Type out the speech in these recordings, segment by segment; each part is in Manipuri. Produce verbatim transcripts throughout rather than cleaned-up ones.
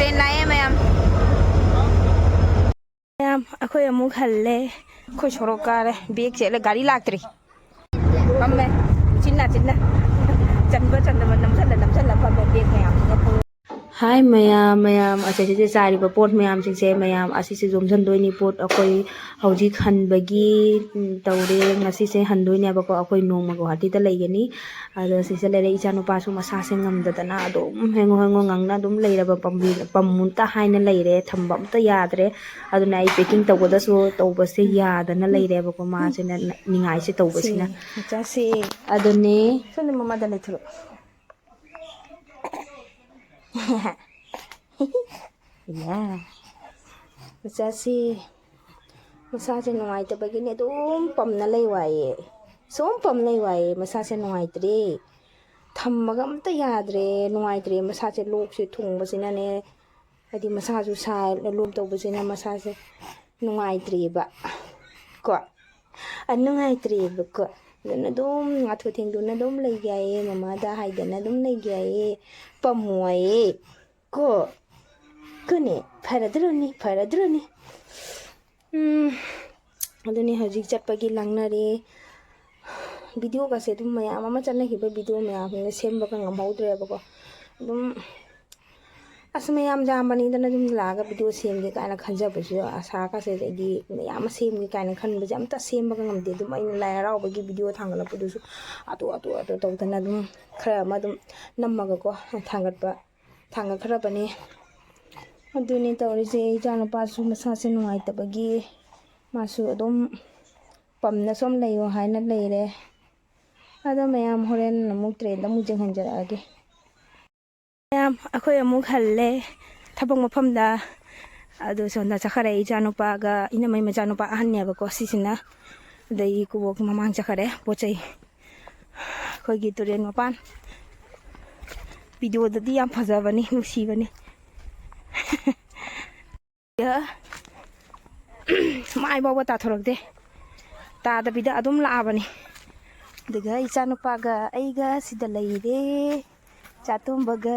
ꯇ꯭ꯔꯦꯟ ꯂꯥꯛꯑꯦ ꯃꯌꯥꯝ꯫ ꯃꯌꯥꯝ, ꯑꯩꯈꯣꯏ ꯑꯃꯨꯛ ꯍꯜꯂꯦ꯫ ꯑꯩꯈꯣꯏ ꯁꯣꯔꯣꯛ ꯀꯥꯔꯦ꯫ ꯕꯦꯒ ꯆꯦꯜꯂꯦ, ꯒꯥꯔꯤ ꯂꯥꯛꯇ꯭ꯔꯤ꯫ ꯐꯝꯃꯦ꯫ ꯆꯤꯟꯅ ꯆꯤꯟꯅ꯫ ꯆꯟꯕ ꯆꯟꯗꯕ ꯅꯝꯁꯜꯂ ꯅꯝꯁꯜꯂ ꯐꯝꯃꯦ ꯕꯦꯒ ꯃꯌꯥꯝꯁꯤꯅ꯫ ꯍꯥꯏ ꯃꯌꯥꯝ, ꯃꯌꯥꯝ ꯑꯁꯤꯁꯤꯗ ꯆꯥꯏꯔꯤꯕ ꯄꯣꯠ ꯃꯌꯥꯝꯁꯤꯡꯁꯦ ꯃꯌꯥꯝ ꯑꯁꯤꯁꯨ ꯌꯣꯝꯁꯤꯟꯗꯣꯏꯅꯤ꯫ ꯄꯣꯠ ꯑꯩꯈꯣꯏ ꯍꯧꯖꯤꯛ ꯍꯟꯕꯒꯤ, ꯎꯝ, ꯇꯧꯔꯦ꯫ ꯉꯁꯤꯁꯦ ꯍꯟꯗꯣꯏꯅꯦꯕꯀꯣ꯫ ꯑꯩꯈꯣꯏ ꯅꯣꯡꯃ ꯒꯨꯋꯥꯍꯥꯇꯤꯗ ꯂꯩꯒꯅꯤ꯫ ꯑꯗꯣ ꯁꯤꯁꯦ ꯂꯩꯔꯦ꯫ ꯏꯆꯥꯅꯨꯄꯥꯁꯨ ꯃꯁꯥꯁꯦ ꯉꯝꯗꯗꯅ ꯑꯗꯨꯝ ꯍꯦꯡꯉꯣ ꯍꯦꯡꯉꯣ ꯉꯪꯅ ꯑꯗꯨꯝ ꯂꯩꯔꯕ ꯄꯥꯝꯕꯤ-, ꯄꯝ ꯑꯝꯇ ꯍꯥꯏꯅ ꯂꯩꯔꯦ꯫ ꯊꯝꯕ ꯑꯝꯇ ꯌꯥꯗ꯭ꯔꯦ꯫ ꯑꯗꯨꯅ ꯑꯩ packing ꯇꯧꯒꯗꯁꯨ ꯇꯧꯕꯁꯦ ꯌꯥꯗꯅ ꯂꯩꯔꯦꯕꯀꯣ꯫ ꯃꯥꯁꯤꯅ ꯅ-, ꯅꯤꯡꯉꯥꯏꯁꯦ ꯇꯧꯕꯁꯤꯅ꯫ ꯁꯤ, ꯃꯆꯥꯁꯤ꯫ ꯑꯗꯨꯅꯦ꯫ ꯁꯣꯝꯗ ꯃꯃꯥꯗ ꯂꯩꯊꯣꯔꯛꯑꯣ꯫ ꯏꯌꯥ꯫ ꯃꯆꯥꯁꯤ ꯃꯁꯥꯁꯦ ꯅꯨꯡꯉꯥꯏꯇꯕꯒꯤꯅꯦ ꯑꯗꯨꯝ ꯄꯝꯅ ꯂꯩ ꯋꯥꯏꯌꯦ꯫ ꯁꯨꯝ ꯄꯝ ꯂꯩ ꯋꯥꯏꯌꯦ꯫ ꯃꯁꯥꯁꯦ ꯅꯨꯡꯉꯥꯏꯇ꯭ꯔꯦ꯫ ꯊꯝꯕꯒ ꯑꯝꯇ ꯌꯥꯗ꯭ꯔꯦ꯫ ꯅꯨꯡꯉꯥꯏꯇ꯭ꯔꯦ꯫ ꯃꯁꯥꯁꯦ ꯂꯣꯛꯁꯦ ꯊꯨꯡꯕꯁꯤꯅꯅꯦ꯫ ꯍꯥꯏꯗꯤ ꯃꯁꯥꯁꯨ ꯁꯥꯏ, ꯂꯣꯛ ꯇꯧꯕꯁꯤꯅ ꯃꯁꯥꯁꯦ ꯅꯨꯡꯉꯥꯏꯇ꯭ꯔꯦꯕ꯫ ꯀꯣ? ꯑ, ꯅꯨꯡꯉꯥꯏꯇ꯭ꯔꯦꯕꯀꯣ꯫ ꯑꯗꯨꯅ ꯑꯗꯨꯝ ꯉꯥꯊꯨ ꯊꯦꯡꯗꯨꯅ ꯑꯗꯨꯝ ꯂꯩꯒꯦ ꯍꯥꯏꯌꯦ꯫ ꯃꯃꯥꯗ ꯍꯥꯏꯗꯅ ꯑꯗꯨꯝ ꯂꯩꯒꯦ ꯍꯥꯏꯌꯦ꯫ ꯄꯝꯃꯨ ꯍꯥꯏꯌꯦ꯫ ꯀꯣ? ꯀꯣꯅꯦ? ꯐꯔꯗ꯭ꯔꯣꯅꯤ? ꯐꯔꯗ꯭ꯔꯣꯅꯤ? ꯎꯝ, ꯑꯗꯨꯅꯤ ꯍꯧꯖꯤꯛ ꯆꯠꯄꯒꯤ ꯂꯥꯡꯅꯔꯦ꯫ ꯚꯤꯗꯤꯑꯣꯒꯁꯦ ꯑꯗꯨꯝ ꯃꯌꯥꯝ ꯑꯃ ꯆꯠꯅꯈꯤꯕ ꯚꯤꯗꯤꯑꯣ ꯃꯌꯥꯝꯁꯤꯡꯗꯣ ꯁꯦꯝꯕꯒ ꯉꯝꯍꯧꯗ꯭ꯔꯦꯕꯀꯣ꯫ ꯑꯗꯨꯝ ꯑꯁ, ꯃꯌꯥꯝ ꯌꯥꯝꯕꯅꯤꯗꯅ ꯑꯗꯨꯝ ꯂꯥꯛꯑꯒ ꯚꯤꯗꯤꯑꯣ ꯁꯦꯝꯒꯦ ꯀꯥꯏꯅ ꯈꯟꯖꯕꯁꯨ, ꯑꯁꯥꯒꯁꯦ, ꯑꯩꯗꯤ ꯃꯌꯥꯝ ꯑꯃ ꯁꯦꯝꯒꯦ ꯀꯥꯏꯅ ꯈꯟꯕꯁꯦ ꯑꯝꯇ ꯁꯦꯝꯕꯒ ꯉꯝꯗꯦ꯫ ꯑꯗꯨꯝ ꯑꯩꯅ ꯂꯥꯏ ꯍꯔꯥꯎꯕꯒꯤ ꯚꯤꯗꯤꯑꯣ ꯊꯥꯡꯒꯠꯂꯛꯄꯗꯨꯁꯨ ꯑꯇꯣ ꯑꯇꯣ ꯑꯇꯣ ꯇꯧꯗꯅ ꯑꯗꯨꯝ ꯈꯔ ꯑꯃ ꯑꯗꯨꯝ ꯅꯝꯃꯒꯀꯣ ꯊꯥꯡꯒꯠꯄ, ꯊꯥꯡꯒꯠꯈ꯭ꯔꯕꯅꯤ꯫ ꯑꯗꯨꯅꯤ ꯇꯧꯔꯤꯁꯦ꯫ ꯏꯆꯥꯅꯨꯄꯥꯁꯨ ꯃꯁꯥꯁꯦ ꯅꯨꯡꯉꯥꯏꯇꯕꯒꯤ ꯃꯥꯁꯨ ꯑꯗꯨꯝ ꯄꯝꯅ ꯁꯨꯝ ꯂꯩꯌꯣ ꯍꯥꯏꯅ ꯂꯩꯔꯦ꯫ ꯑꯗꯣ ꯃꯌꯥꯝ ꯍꯣꯔꯦꯟ ꯑꯃꯨꯛ ꯇ꯭ꯔꯦꯟꯗ ꯑꯃꯨꯛ ꯌꯦꯡꯍꯟꯖꯔꯛꯑꯒꯦ꯫ ꯃꯌꯥꯝ, ꯑꯩꯈꯣꯏ ꯑꯃꯨꯛ ꯍꯜꯂꯦ꯫ ꯊꯕꯛ ꯃꯐꯝꯗ꯫ ꯑꯗꯨ ꯁꯣꯝꯗ ꯆꯠꯈꯔꯦ ꯏꯆꯥꯅꯨꯄꯥꯒ, ꯏꯅꯝꯃꯩ ꯃꯆꯥꯅꯨꯄꯥ ꯑꯍꯟꯅꯦꯕꯀꯣ ꯁꯤꯁꯤꯅ꯫ ꯑꯗꯩ ꯏꯀꯨꯕꯣꯛꯀꯤ ꯃꯃꯥꯡ ꯆꯠꯈꯔꯦ ꯄꯣꯠ ꯆꯩ꯫ ꯑꯩꯈꯣꯏꯒꯤ ꯇꯨꯔꯦꯜ ꯃꯄꯥꯟ꯫ ꯚꯤꯗꯤꯑꯣꯗꯗꯤ ꯌꯥꯝ ꯐꯖꯕꯅꯤ, ꯅꯨꯡꯁꯤꯕꯅꯤ꯫ ꯃꯥꯏ ꯐꯥꯎꯕ ꯇꯥꯊꯣꯔꯛꯇꯦ꯫ ꯇꯥꯗꯕꯤꯗ ꯑꯗꯨꯝ ꯂꯥꯛꯑꯕꯅꯤ꯫ ꯑꯗꯨꯒ ꯏꯆꯥꯅꯨꯄꯥꯒ ꯑꯩꯒ ꯁꯤꯗ ꯂꯩꯔꯦ꯫ ꯆꯥꯇꯣꯝꯕꯒ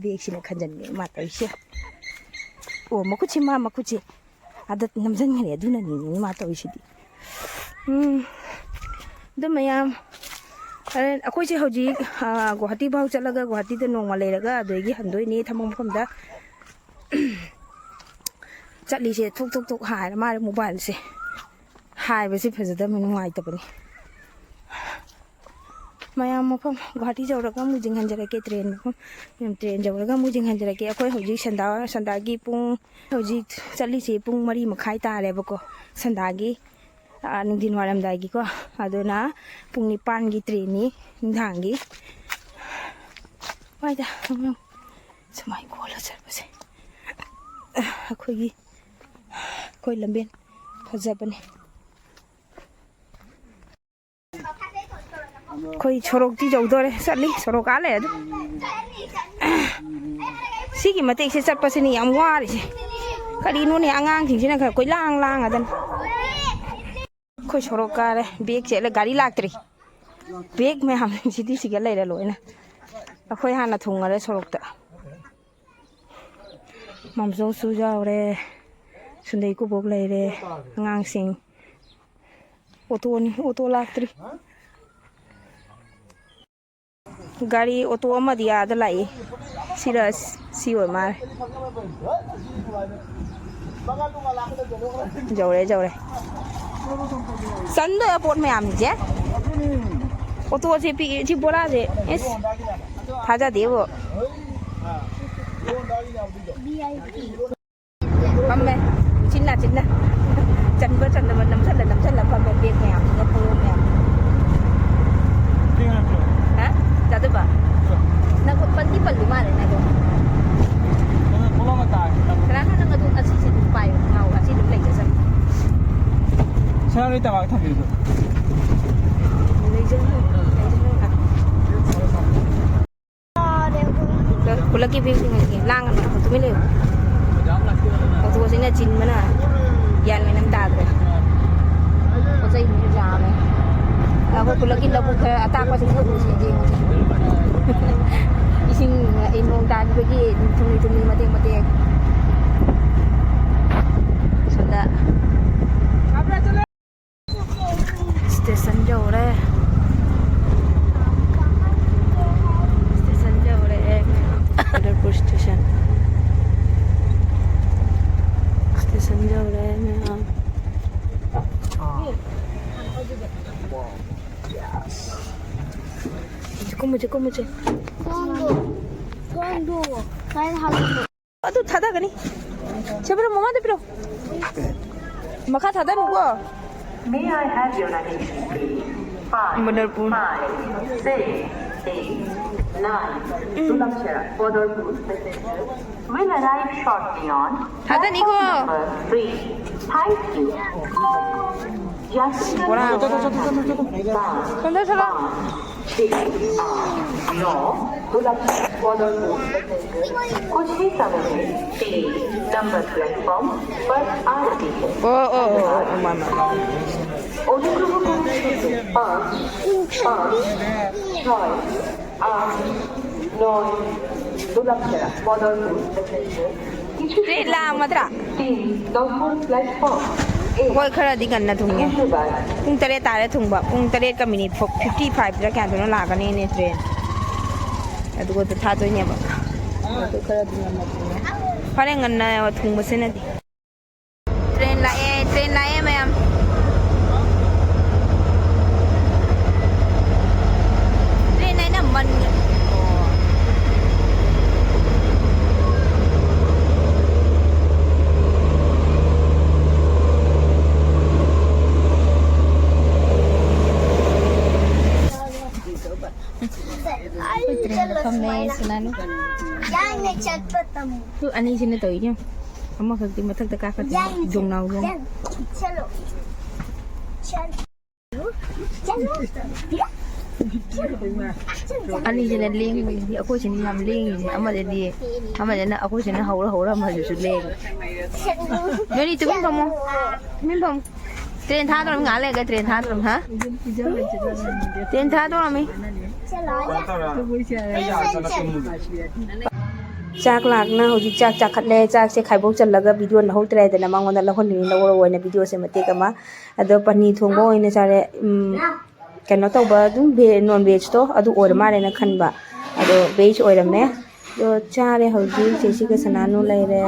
ꯕꯦꯒꯁꯤꯅ ꯈꯟꯖꯟꯕꯤ ꯃꯥ ꯇꯧꯔꯤꯁꯦ꯫ ꯑꯣ, ꯃꯈꯨꯠꯁꯤ, ꯃꯥ ꯃꯈꯨꯠꯁꯤ ꯑꯗ ꯅꯝꯖꯟꯈ꯭ꯔꯦ, ꯑꯗꯨꯅꯅꯤꯅꯦ ꯃꯥ ꯇꯧꯔꯤꯁꯤꯗꯤ꯫ ꯎꯝ, ꯑꯗꯨ ꯃꯌꯥꯝ, ꯑ, ꯑꯩꯈꯣꯏꯁꯦ ꯍꯧꯖꯤꯛ, ꯑ, ꯒꯨꯋꯥꯍꯥꯇꯤ ꯐꯥꯎ ꯆꯠꯂꯒ, ꯒꯨꯋꯥꯍꯥꯇꯤꯗ ꯅꯣꯡꯃ ꯂꯩꯔꯒ ꯑꯗꯨꯗꯒꯤ ꯍꯟꯗꯣꯏꯅꯦ ꯊꯕꯛ ꯃꯐꯝꯗ꯫ ꯆꯠꯂꯤꯁꯦ ꯊꯣꯛ ꯊꯣꯛ ꯊꯣꯛ ꯍꯥꯏꯔ ꯃꯥꯜꯂꯦ, ꯃꯣꯕꯥꯏꯜꯁꯦ ꯍꯥꯏꯕꯁꯦ ꯐꯖꯗꯕꯅꯤ, ꯅꯨꯡꯉꯥꯏꯇꯕꯅꯤ꯫ ꯃꯌꯥꯝ ꯃꯐꯝ ꯒꯨꯋꯥꯍꯥꯇꯤ ꯌꯧꯔꯒ ꯑꯃꯨꯛ ꯌꯦꯡꯍꯟꯖꯔꯛꯀꯦ, ꯇ꯭ꯔꯦꯟ ꯃꯐꯝ꯫ ꯇ꯭ꯔꯦꯟ ꯌꯧꯔꯒ ꯑꯃꯨꯛ ꯌꯦꯡꯍꯟꯖꯔꯛꯀꯦ꯫ ꯑꯩꯈꯣꯏ ꯍꯧꯖꯤꯛ ꯁꯟꯗꯥ, ꯁꯟꯗꯥꯒꯤ ꯄꯨꯡ, ꯍꯧꯖꯤꯛ ꯆꯠꯂꯤꯁꯦ ꯄꯨꯡ ꯃꯔꯤ ꯃꯈꯥꯏ ꯇꯥꯔꯦꯕꯀꯣ, ꯁꯟꯗꯥꯒꯤ, ꯑ, ꯅꯨꯡꯊꯤꯟ ꯋꯥꯏꯔꯝꯗꯥꯏꯒꯤꯀꯣ꯫ ꯑꯗꯨꯅ ꯄꯨꯡ ꯅꯤꯄꯥꯟꯒꯤ ꯇ꯭ꯔꯦꯟꯅꯤ ꯅꯨꯡꯗꯥꯡꯒꯤ꯫ ꯍꯣꯏꯗ, ꯁꯨꯃꯥꯏꯅ ꯀꯣꯜꯂ ꯆꯠꯄꯁꯦ ꯑꯩꯈꯣꯏꯒꯤ, ꯑꯩꯈꯣꯏ ꯂꯝꯕꯦꯟ ꯐꯖꯕꯅꯦ꯫ ꯑꯩꯈꯣꯏ ꯁꯣꯔꯣꯛꯇꯤ ꯌꯧꯗꯣꯔꯦ, ꯆꯠꯂꯤ ꯁꯣꯔꯣꯛ ꯑꯥ ꯂꯩ ꯑꯗꯨ꯫ ꯁꯤꯒꯤ ꯃꯇꯦꯛꯁꯦ ꯆꯠꯄꯁꯤꯅꯤ ꯌꯥꯝ ꯋꯥꯔꯤꯁꯦ꯫ ꯀꯔꯤꯅꯣꯅꯦ, ꯑꯉꯥꯡꯁꯤꯡꯁꯤꯅ ꯈꯔ ꯀꯣꯏꯂꯥꯡ ꯂꯥꯡꯉꯗꯅ꯫ ꯑꯩꯈꯣꯏ ꯁꯣꯔꯣꯛ ꯀꯥꯔꯦ, ꯕꯦꯒ ꯆꯦꯜꯂꯦ, ꯒꯥꯔꯤ ꯂꯥꯛꯇ꯭ꯔꯤ꯫ ꯕꯦꯒ ꯃꯌꯥꯝꯁꯤꯗꯤ ꯁꯤꯒ ꯂꯩꯔꯦ ꯂꯣꯏꯅ꯫ ꯑꯩꯈꯣꯏ ꯍꯥꯟꯅ ꯊꯨꯡꯉꯔꯦ ꯁꯣꯔꯣꯛꯇ꯫ ꯃꯝꯖꯧꯁꯨ ꯌꯥꯎꯔꯦ, ꯁꯨꯟꯗꯩ ꯀꯨꯕꯣꯛ ꯂꯩꯔꯦ, ꯑꯉꯥꯡꯁꯤꯡ꯫ ꯑꯣꯇꯣꯅꯤ, ꯑꯣꯇꯣ ꯂꯥꯛꯇ꯭ꯔꯤ꯫ ꯒꯥꯔꯤ ꯑꯣꯇꯣ ꯑꯃꯗꯤ ꯑꯥꯗ ꯂꯥꯛꯏ꯫ ꯁꯤꯔ ꯁꯤ ꯑꯣꯏ ꯃꯥꯜꯂꯦ꯫ ꯌꯧꯔꯦ, ꯌꯧꯔꯦ꯫ ꯆꯟꯗꯣꯏ ꯄꯣꯠ ꯃꯌꯥꯝꯁꯦ꯫ ꯑꯣꯇꯣꯁꯦ ꯄꯤꯛꯏ, ꯁꯤ ꯕꯣꯔꯥꯁꯦ꯫ ꯏꯁ, ꯊꯥꯖꯗꯦꯕꯣ꯫ ꯐꯝꯃꯦ꯫ ꯆꯤꯟꯅ ꯆꯤꯟꯅ꯫ ꯆꯟꯕ ꯆꯟꯗꯕ ꯅꯝꯁꯜꯂ ꯅꯝꯁꯜꯂ ꯐꯝꯃꯦ꯫ ꯕꯦꯒ ꯃꯌꯥꯝꯁꯤꯅ, ꯄꯣꯠ ꯃꯌꯥꯝ꯫ ꯍꯥ? ꯆꯥꯗꯣꯏꯕ? ꯅꯪ ꯄꯟꯗꯤ ꯄꯜꯂꯤ ꯃꯥꯜꯂꯦ ꯅꯪꯗꯣ꯫ ꯀꯅꯥꯅꯣ ꯅꯪ ꯑꯗꯨ ꯑꯁꯤꯁꯦ ꯑꯗꯨꯝ ꯄꯥꯏꯌꯨ꯫ ꯉꯥꯎ, ꯑꯁꯤ ꯑꯗꯨꯝ ꯂꯩꯖꯁꯅꯨ꯫ ꯁꯅꯥ ꯂꯣꯏ ꯇꯃꯥꯒ ꯊꯝꯕꯤꯌꯨ꯫ ꯂꯩꯖꯅꯨ, ꯂꯩꯖꯅꯨ꯫ ꯈꯨꯜꯂꯛꯀꯤ ꯚ꯭ꯌꯨꯁꯤꯡ ꯑꯁꯤ ꯂꯥꯡꯒꯅꯨ, ꯇꯨꯃꯤꯟ ꯂꯩꯌꯨ꯫ ꯑꯣꯇꯣꯁꯤꯅ ꯆꯤꯟꯕꯅ ꯒ꯭ꯌꯥꯟ ꯃꯦꯟ ꯑꯃ ꯇꯥꯗ꯭ꯔꯦ꯫ ꯄꯣꯠ ꯆꯩꯁꯤꯡꯁꯨ ꯌꯥꯝꯃꯦ꯫ ꯑꯩꯈꯣꯏ ꯈꯨꯜꯂꯛꯀꯤ ꯂꯧꯕꯨꯛ ꯈꯔ ꯑꯇꯥꯛꯄꯁꯤꯡꯗꯣ ꯎꯁꯦ ꯌꯦꯡꯉꯨꯁꯦ꯫ ꯏꯁꯤꯡ ꯅꯣꯡ ꯇꯥꯈꯤꯕꯒꯤ ꯊꯨꯝꯂꯤ ꯊꯨꯝꯂꯤ ꯃꯇꯦꯛ ꯃꯇꯦꯛ꯫ ꯁꯣꯝꯗ ꯁ꯭ꯇꯦꯁꯟ ꯌꯧꯔꯦ꯫ ꯁ꯭ꯇꯦꯁꯟ ꯌꯧꯔꯦ꯫ ꯕꯗꯔꯄꯨꯔ ꯁ꯭ꯇꯦꯁꯟ꯫ ꯁ꯭ꯇꯦꯁꯟ ꯌꯧꯔꯦ ꯃꯌꯥꯝ꯫ ꯀꯨꯝꯃꯨꯁꯦ, ꯀꯨꯝꯃꯨꯁꯦ꯫ ꯊꯣꯡꯗꯣ, ꯊꯣꯡꯗꯣ ꯀꯥꯏꯗ ꯍꯥꯞꯄꯤꯅꯣ? ꯑꯗꯨ ꯊꯥꯗꯒꯅꯤ꯫ ꯁꯦ ꯄꯤꯔꯣ, ꯃꯃꯥꯗ ꯄꯤꯔꯣ꯫ ꯃꯈꯥ ꯊꯥꯗꯅꯨꯀꯣ꯫ May I have your attention, please? Five, Badalpur. Five, six, eight, nine. Tulamchera, Badalpur passengers will arrive shortly on platform number three. Thank you. Yatrigণ বড়া। বর্তমান সময় পাঁচ, পাঁচ, নয়, দুলাম বদরপুর। कुछ ही समय में ट्रेन नंबर प्लेटफॉर्म पर आ रही है। ও, ও, ও, ও, ও, মা, মা, মা। অনুগ্রহ করে ছোট পাঁচ, পাঁচ, ছয়, আট, নয়, দুলাম বদরপুর। ꯇ꯭ꯔꯦꯟ ꯂꯥꯛꯑꯝꯃꯗ꯭ꯔꯥ? ꯑꯩꯈꯣꯏ ꯈꯔꯗꯤ ꯉꯟꯅ ꯊꯨꯡꯉꯦ꯫ ꯄꯨꯡ ꯇꯔꯦꯠ ꯇꯥꯔꯦ ꯊꯨꯡꯕ꯫ ꯄꯨꯡ ꯇꯔꯦꯠꯀ ꯃꯤꯅꯤꯠ ꯐꯤꯐꯇꯤ ꯐꯥꯏꯚꯇ ꯀꯌꯥꯗꯅꯣ ꯂꯥꯛꯀꯅꯤꯅꯦ ꯇ꯭ꯔꯦꯟ꯫ ꯑꯗꯨꯒ ꯑꯗꯨ ꯊꯥꯗꯣꯏꯅꯦꯕ꯫ ꯑꯗꯨ ꯈꯔꯗꯤ ꯉꯟꯅ ꯊꯨꯡꯉꯦ꯫ ꯐꯔꯦ, ꯉꯟꯅ ꯊꯨꯡꯕꯁꯤꯅꯗꯤ꯫ ꯇ꯭ꯔꯦꯟ ꯂꯥꯛꯑꯦ, ꯇ꯭ꯔꯦꯟ ꯂꯥꯛꯑꯦ ꯃꯌꯥꯝ꯫ ꯇ꯭ꯔꯦꯟ ꯍꯥꯏꯅ ꯃꯟ-, ꯑꯣ꯫ ꯑꯩꯈꯣꯏ ꯇ꯭ꯔꯦꯟꯗ ꯐꯝꯃꯦ, ꯁꯅꯥꯅꯨ꯫ ꯌꯥꯡꯅ ꯆꯠꯄ ꯇꯝꯃꯨ꯫ ꯑꯗꯨ ꯑꯅꯤꯁꯤꯅ ꯇꯧꯔꯤꯁꯦ ꯌꯦꯡꯉꯨ꯫ ꯑꯃꯈꯛꯇꯤ ꯃꯊꯛꯇ ꯀꯥꯈꯠ-, ꯌꯥꯡꯅ ꯗꯣꯡꯅꯥꯎ ꯗꯣꯡ꯫ ꯆꯠ-, ꯆꯠꯂꯣ꯫ ꯆꯠ-, ꯆꯠꯂꯣ꯫ ꯑꯅꯤꯁꯤꯅ ꯂꯦꯡꯕꯁꯤꯗꯤ ꯑꯩꯈꯣꯏꯁꯤꯅ ꯌꯥꯝ ꯂꯦꯡꯉꯤꯁꯦ꯫ ꯑꯃꯗꯗꯤ, ꯑꯃꯗꯅ ꯑꯩꯈꯣꯏꯁꯤꯅ ꯍꯧꯔ ꯍꯧꯔ ꯑꯃꯗꯨꯁꯨ ꯂꯦꯡꯉꯤ꯫ ꯅꯣꯏꯅꯤ ꯇꯨꯃꯤꯟ ꯐꯝꯃꯣ꯫ ꯇꯨꯃꯤꯟ ꯐꯝꯃꯣ꯫ ꯇ꯭ꯔꯦꯟ ꯊꯥꯗꯣꯔꯝ ꯉꯥꯏꯍꯥꯛ ꯂꯩꯔꯒ ꯇ꯭ꯔꯦꯟ ꯊꯥꯗꯣꯔꯝ, ꯍꯥ? ꯇ꯭ꯔꯦꯟ ꯊꯥꯗꯣꯔꯝꯃꯤ꯫ ꯆꯥꯛ ꯂꯥꯛꯅ ꯍꯧꯖꯤꯛ ꯆꯥꯛ ꯆꯥꯈꯠꯂꯦ꯫ ꯆꯥꯛꯁꯦ ꯈꯥꯏꯕꯣꯛ ꯆꯜꯂꯒ ꯚꯤꯗꯤꯑꯣ ꯂꯧꯍꯧꯗ꯭ꯔꯦ ꯍꯥꯏꯗꯅ ꯃꯉꯣꯟꯗ ꯂꯧꯍꯟꯅꯤꯡꯉꯤ, ꯂꯧꯔꯛꯑꯣ ꯍꯥꯏꯅ ꯚꯤꯗꯤꯑꯣꯁꯦ ꯃꯇꯦꯛ ꯑꯃ꯫ ꯑꯗꯣ ꯄꯅꯤꯔ ꯊꯣꯡꯕ ꯑꯣꯏꯅ ꯆꯥꯔꯦ꯫ ꯎꯝ, ꯀꯩꯅꯣ ꯇꯧꯕ ꯑꯗꯨꯝ ꯚꯦ-, ꯅꯣꯟ ꯚꯦꯖꯇꯣ ꯑꯗꯨ ꯑꯣꯏꯔ ꯃꯥꯜꯂꯦꯅ ꯈꯟꯕ, ꯑꯗꯣ ꯚꯦꯖ ꯑꯣꯏꯔꯝꯃꯦ꯫ ꯑꯗꯣ ꯆꯥꯔꯦ ꯍꯧꯖꯤꯛ ꯆꯦꯁꯤꯒ ꯁꯅꯥꯅꯨ ꯂꯩꯔꯦ꯫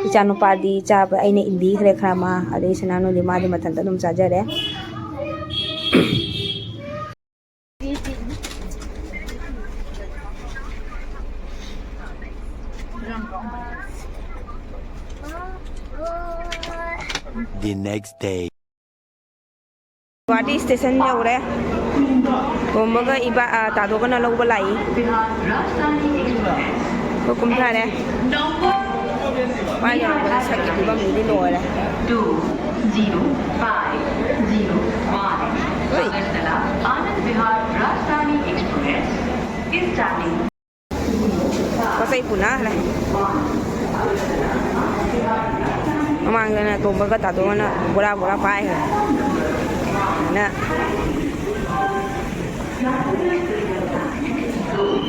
ꯏꯆꯥꯅꯨꯄꯥꯗꯤ ꯆꯥꯕ ꯑꯩꯅ ꯏꯟꯕꯤꯈ꯭ꯔꯦ ꯈꯔ ꯑꯃ, ꯑꯗꯩ ꯁꯅꯥꯅꯨꯗꯤ ꯃꯥꯗꯤ ꯃꯊꯟꯇ ꯑꯗꯨꯝ ꯆꯥꯖꯔꯦ꯫ The next day. Guwahati station ꯌꯧꯔꯦ꯫ ꯇꯣꯝꯕꯒ ꯏꯕꯥ-, ꯑ, ꯇꯥꯗꯣꯒꯅ ꯂꯧꯕ ꯂꯥꯛꯏ꯫ ꯑꯩꯈꯣꯏ ꯀꯨꯝꯊꯔꯦ꯫ ꯃꯥ ꯌꯧꯔꯛꯄꯗ ꯁꯛꯀꯤ ꯐꯤꯕꯝꯁꯤꯗꯤ ꯂꯣꯏꯔꯦ꯫ Two zero five zero one. ꯍꯣꯏ꯫ Agartala Anand Vihar Rajdhani Express is starting. ꯄꯣꯠ ꯆꯩ ꯄꯨꯅꯈ꯭ꯔꯦ꯫ ꯃꯃꯥꯡꯗꯅ ꯇꯣꯝꯕꯒ ꯇꯥꯗꯣꯒꯅ ꯕꯣꯔꯥ ꯕꯣꯔꯥ ꯄꯥꯏꯈ꯭ꯔꯦ꯫ ꯑꯗꯨꯅ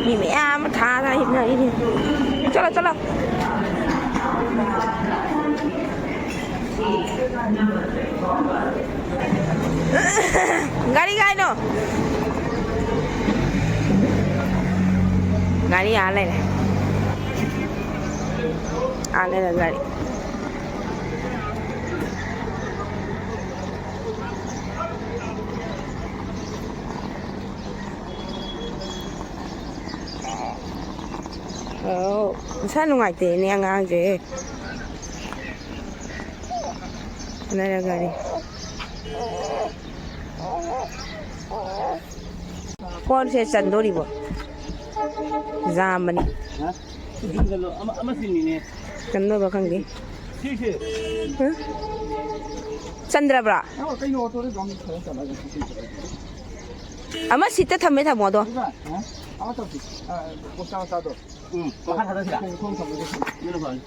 ꯃꯤ ꯃꯌꯥꯝ ꯑꯃ ꯊꯥ ꯊꯥ ꯍꯤꯞꯅꯔꯤꯅꯤ꯫ ꯆꯠꯂꯣ, ꯆꯠꯂꯣ꯫ ꯒꯥꯔꯤ ꯀꯥꯏꯅꯣ? ꯒꯥꯔꯤ ꯑꯥ ꯂꯩꯔꯦ꯫ ꯑꯥ ꯂꯩꯔꯦ ꯒꯥꯔꯤ꯫ ꯑꯧ, ꯃꯁꯥ ꯅꯨꯡꯉꯥꯏꯇꯦꯅꯦ ꯑꯉꯥꯡꯁꯦ꯫ ꯂꯩꯔꯦ ꯒꯥꯔꯤ꯫ ꯐꯣꯟꯁꯦ ꯆꯟꯗꯣꯔꯤꯕꯣ? ꯌꯥꯝꯕꯅꯤ꯫ ꯍꯥ? ꯆꯟꯗꯣꯏꯕ ꯈꯪꯗꯦ꯫ ꯁꯤꯁꯦ꯫ ꯍꯥ? ꯆꯟꯗ꯭ꯔꯕ꯭ꯔꯥ? ꯑꯣ, ꯀꯩꯅꯣ, ꯑꯣꯇꯣꯗ ꯑꯗꯨꯝ ꯈꯔ ꯆꯠꯂꯒ ꯁꯤ ꯆꯠꯂꯒ꯫ ꯑꯃ ꯁꯤꯠꯇ ꯊꯝꯃꯦ, ꯊꯝꯃꯣ ꯑꯗꯣ꯫ ꯑꯗꯨꯒ, ꯍꯥ? ꯑꯃ ꯇꯧꯁꯤ꯫ ꯑ, ꯕꯣꯛꯁ ꯃꯆꯥꯗꯣ꯫ ꯎꯝ, ꯃꯈꯥ ꯊꯥꯗꯁꯤꯔꯥ? ꯈꯣꯡ, ꯈꯣꯡ ꯊꯝꯃꯒ ꯁꯤ꯫ ꯑꯗꯨꯅ ꯐꯔꯅꯤ꯫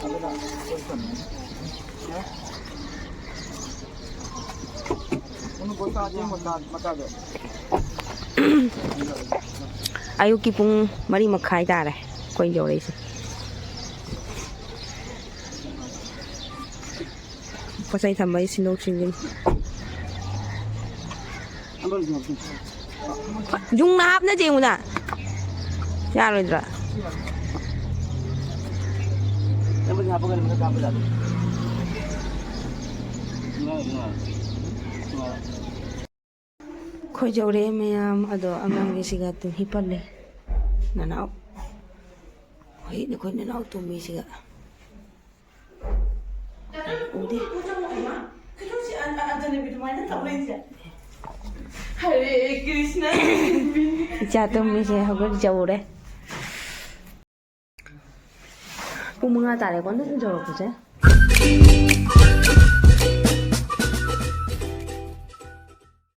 ꯑꯗꯨꯅ ꯕꯣꯛꯁ ꯊꯝꯃꯦ꯫ ꯀꯩꯅꯣ, ꯕꯣꯛꯁ ꯑꯇꯦꯡꯕ ꯃꯆꯥ-, ꯃꯆꯥꯗꯣ꯫ ꯑꯌꯨꯛꯀꯤ ꯄꯨꯡ ꯃꯔꯤ ꯃꯈꯥꯏ ꯇꯥꯔꯦ ꯑꯩꯈꯣꯏ ꯌꯧꯔꯛꯏꯁꯦ꯫ ꯄꯣꯠ ꯆꯩ ꯊꯝꯕꯒꯤ ꯁꯤꯟꯗꯣꯛ ꯁꯤꯟꯖꯤꯟ꯫ ꯌꯨꯡꯅ ꯍꯥꯞꯅꯁꯦ ꯌꯦꯡꯉꯨꯅ꯫ ꯌꯥꯔꯣꯏꯗ꯭ꯔꯥ? ꯑꯩꯈꯣꯏ ꯌꯧꯔꯛꯑꯦ ꯃꯌꯥꯝ꯫ ꯑꯗꯣ ꯑꯉꯥꯡꯒꯤꯁꯤꯒ ꯑꯗꯨꯝ ꯍꯤꯞꯄꯜꯂꯦ꯫ ꯅꯅꯥꯎ꯫ ꯍꯣꯏ, ꯑꯩꯈꯣꯏ ꯅꯅꯥꯎ ꯇꯣꯝꯕꯤꯁꯤꯒ꯫ ꯎꯗꯦ꯫ ꯏꯆꯥ ꯇꯨꯝꯃꯤꯁꯦ ꯍꯧꯒꯠꯆꯍꯧꯔꯦ꯫ ꯄꯨꯡ ꯃꯉꯥ ꯇꯥꯔꯦꯀꯣ ꯅꯪ ꯌꯧꯔꯛꯄꯁꯦ꯫